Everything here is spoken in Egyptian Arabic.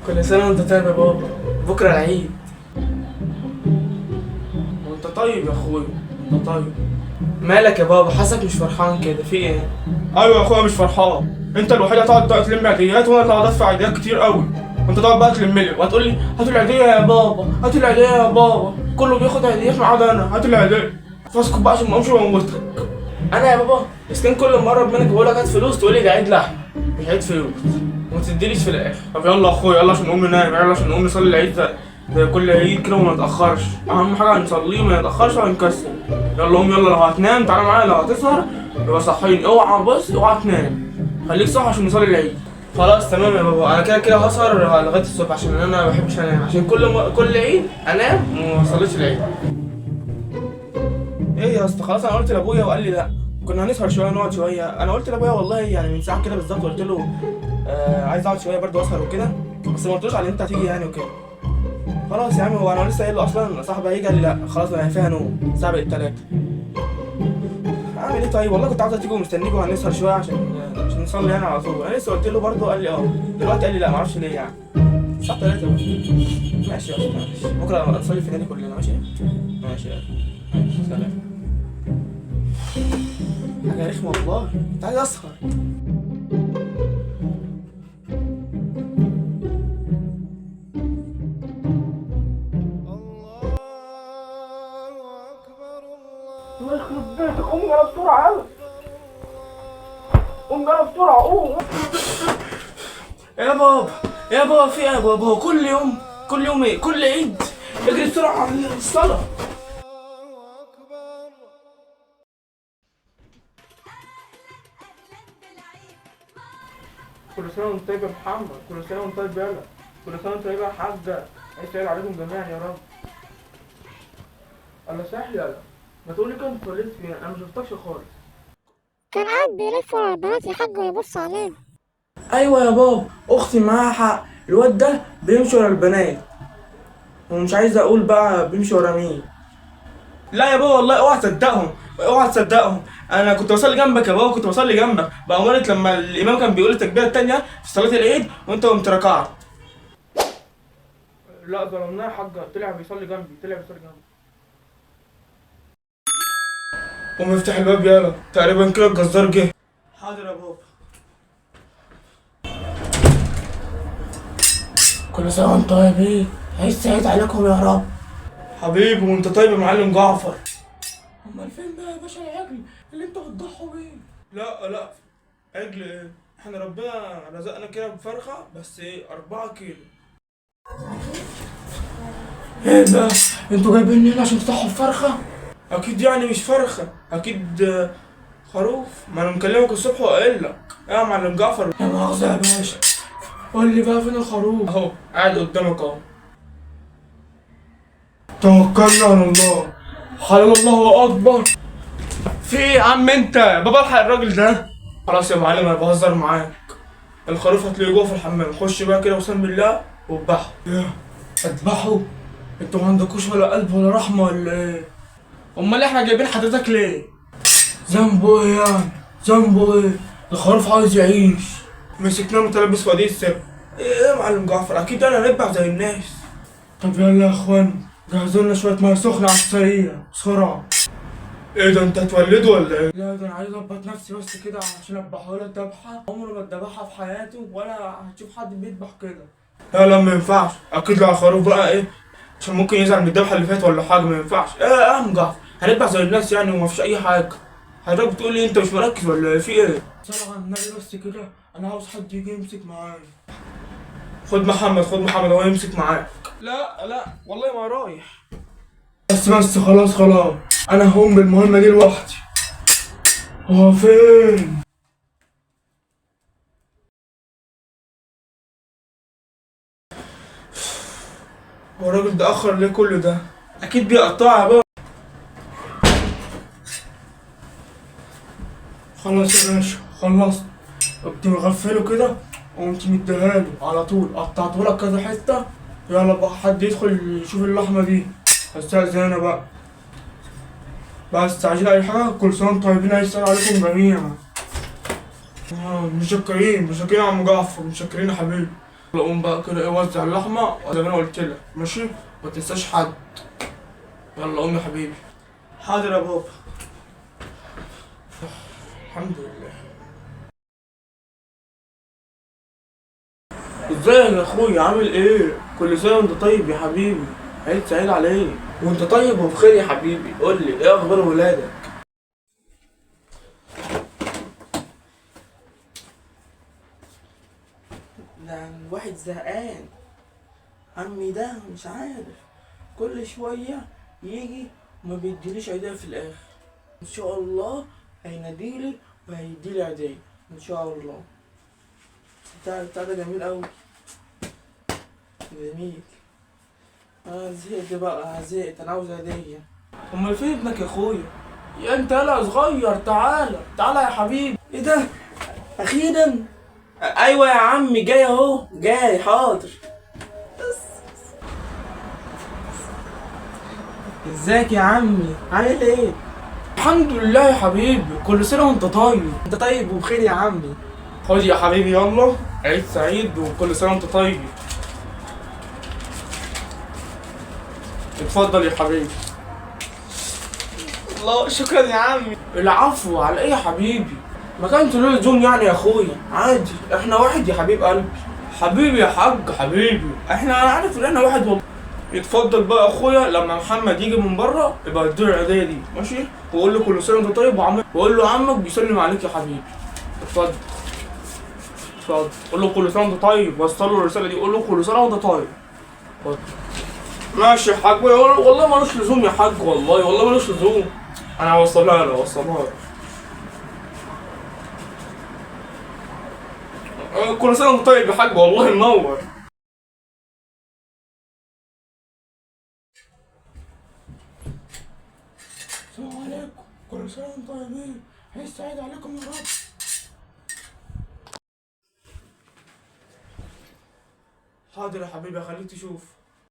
كل سنة وانت طيب يا بابا، بكرة العيد. وانت طيب يا اخويا، انت طيب. مالك يا بابا؟ حاسك مش فرحان كده، في ايه؟ ايوه يا اخويا مش فرحان. انت الوحيد هتقعد تلم عيديات وانا اللي هقعد ادفع عيديات كتير قوي، وانت تقعد بقى تلم لي وهتقول لي هاتوا العيديه يا بابا، هاتوا العيديه يا بابا، كله بياخد عيديات ما عدا انا، هاتوا العيديه. فاسكت بقى عشان ما اقومش واموتك. انا يا بابا بس كان كل مرة منك بقول لك هات فلوس تقول لي ده عيد لحم مش عيد فلوس، وما تديليش في الاخر. طب يلا يا اخويا، يلا عشان نقوم ننام، يلا عشان نقوم نصلي العيد زي كل عيد كده وما نتاخرش. اهم حاجة نصليه وما نتاخرش ولا نكسل. يلا قوم، يلا لو هتنام تعالى معايا، لو هتسهر يبقى صحيين. اوعى بص اوعى تنام، خليك صاحي عشان نصلي العيد. خلاص تمام يا بابا، انا كده كده هسهر لغاية الصبح عشان انا ما بحبش انام، عشان كل عيد انام وما اصليش العيد. ايه يا اسطى؟ خلاص انا قلت لابويا وقال لي لا، كنا هنسهر شوية نقعد شوية. انا قلت لابويا والله يعني من ساعة كده بالظبط، قلت له عايز اقعد شوية برضه واسهر وكده، بس ما قلتلوش على ان انت هتيجي يعني وكده. خلاص يا عم، هو انا لسه قايل له اصلا صاحبي هيجي، قال لي لا خلاص انا فيها نوم الساعة بقت 3. اعمل ايه طيب؟ والله كنت عاوز تيجي ومستنيك وهنسهر شوية عشان نصلي يعني على طول. انا لسه قلت له برضه قال لي اه، دلوقتي قال لي لا، معرفش ليه يعني. الساعة 3 بقى. ماشي يا اسطى ماشي، بكره نصلي في النادي كلنا. ماشي ماشي يلا. ماشي سلام. حاجة رخمة والله، كنت عايز اسهر. الله يخرب بيتك، قوم يلا بسرعة، يلا قوم يلا بسرعة، قوم. يا بابا يا بابا في ايه يا بابا؟ هو كل يوم، كل يوم ايه؟ كل عيد اجري بسرعة على الصلاة. كل سنة وانت طيب يا محمد، كل سنة وانت طيب يالا، كل سنة وانت طيب يا حاجة، عيد سعيد عليكم جميعا يا رب. الله صح يالا، ما تقولي كنت صليت فين؟ انا ما شفتكش خالص. كان قاعد بيلف ورا البنات يا حاج ويبص عليهم. ايوه يا بابا، اختي معاها حق، الواد ده بيمشي ورا البنات، ومش عايز اقول بقى بيمشي ورا مين. لا يا بابا والله اوعى تصدقهم، اوعى تصدقهم. انا كنت بصلي جنبك يا بابا، كنت بصلي جنبك بأمارة لما الامام كان بيقول التكبيرة التانية في صلاة العيد وانت قمت ركعت. لا ظلمناه يا حاجة، طلع بيصلي جنبي، طلع بيصلي جنبي. قوم افتح الباب يالا، تقريبا كده الجزار جه. حاضر يا بابا. كل سنة وانتم طيبين، عيد سعيد عليكم يا رب. حبيبي وانت طيب يا معلم جعفر. امال فين بقى يا باشا العجل اللي انتوا بتضحوا بيه؟ لا لا عجل ايه؟ احنا ربنا رزقنا كده بفرخة بس ايه 4 كيلو. ايه ده؟ انتوا جايبيني هنا عشان تضحوا بفرخة؟ اكيد يعني مش فرخة، اكيد خروف. ما انا مكلمك الصبح وقايل لك يا معلم جعفر. لا مؤاخذة يا باشا، قول لي بقى فين الخروف؟ اهو قاعد قدامك اهو. توكلنا على الله، حلال الله اكبر. في ايه يا عم انت؟ بابا الحق الراجل ده. خلاص يا معلم انا بهزر معاك، الخروف هتلاقيه جوه في الحمام، خش بقى كده وسم بالله واذبحه. ايه اذبحه؟ انتوا ما عندكوش ولا قلب ولا رحمة ولا ايه؟ امال احنا جايبين حضرتك ليه؟ ذنبه ايه يعني؟ ذنبه ايه؟ الخروف عاوز يعيش. مسكناه متلبس في قضية السر. ايه يا معلم جعفر؟ اكيد انا هنذبح زي الناس. طب يلا يا اخوان، جهزوا لنا شوية مية سخنة على السريع بسرعة. ايه ده انت هتولده ولا ايه؟ لا ده انا عايز اظبط نفسي بس كده عشان اذبحه له ذبحة عمره ما اتذبحها في حياته، ولا هتشوف حد بيذبح كده. لا لا ما ينفعش، اكيد لا خروف بقى ايه عشان ممكن يزعل من الذبحة اللي فاتت ولا حاجة، ما ينفعش. ايه يا عم جعفر هنذبح زي الناس يعني وما فيش اي حاجة. حضرتك بتقول لي انت مش مركز ولا ايه؟ في ايه؟ صلى على النبي بس كده، انا عاوز حد يجي يمسك معايا. خد محمد، خد محمد هو يمسك معاك. لا لا والله ما رايح. بس بس خلاص خلاص، انا هقوم بالمهمة دي لوحدي. هو فين؟ هو الراجل ده اخر ليه كل ده؟ اكيد بيقطعها بقى. خلاص يا باشا خلصت، قمت مغفله كده وقمت مديها له على طول، قطعته لك كذا حتة. يلا بقى حد يدخل يشوف اللحمة دي. هستأذن انا بقى، بس عايزين اي حاجة. كل سنة وانتم طيبين، عايز اسال عليكم جميعا. متشكرين متشكرين يا عم جعفر، متشكرين يا حبيبي. يلا قوم بقى كده، ايه، وزع اللحمة زي ما انا قلت لك، ماشي؟ ما تنساش حد. يلا قوم يا حبيبي. حاضر يا بابا. الحمد لله. ازيك يا اخويا، عامل ايه؟ كل سنة وانت طيب يا حبيبي، عيد سعيد عليك. وانت طيب وبخير يا حبيبي. قول لي ايه اخبار ولادك؟ ده الواحد زهقان، عمي ده مش عارف كل شوية يجي وما بيديليش عيدية في الآخر. إن شاء الله هيناديلي وهيديلي عيدية إن شاء الله. بتاع ده جميل أوي، جميل. أنا زهقت بقى، زهقت، أنا عاوز هدية. امال فين ابنك يا اخويا؟ يا انت يلا صغير، تعالى تعالى يا حبيبي. إيه ده؟ أخيرا. أيوة يا عمي، جاي أهو، جاي، حاضر. ازيك يا عمي، عامل ايه؟ الحمد لله يا حبيبي، كل سنة وانت طيب. انت طيب وبخير يا عمي. خد يا حبيبي، يلا عيد سعيد وكل سنة وانت طيب. اتفضل يا حبيبي. الله، شكرا يا عمي. العفو، على ايه يا حبيبي؟ ما كانش له لزوم يعني يا اخويا، عادي، احنا واحد يا حبيب قلبي. حبيبي يا حاج، حبيبي، احنا، انا عارف ان احنا واحد والله. اتفضل بقى يا اخويا، لما محمد يجي من بره يبقى اديله العيديه دي، ماشي؟ وقول له كل سنة وانت طيب، وعمك، وقول له عمك بيسلم عليك يا حبيبي. اتفضل اتفضل، قول له كل سنة وانت طيب، وصل له الرسالة دي، قول له كل سنة وانت طيب. اتفضل. ماشي يا حاج، والله ملوش لزوم يا حاج، والله والله ملوش لزوم. انا هوصلها له، هوصلها له. كل سنة وانت طيب يا حاج، والله منور. السلام عليكم، كل سنة وانتم طيبين، عيد سعيد عليكم يا رب. حاضر يا حبيبي، هخليك تشوف.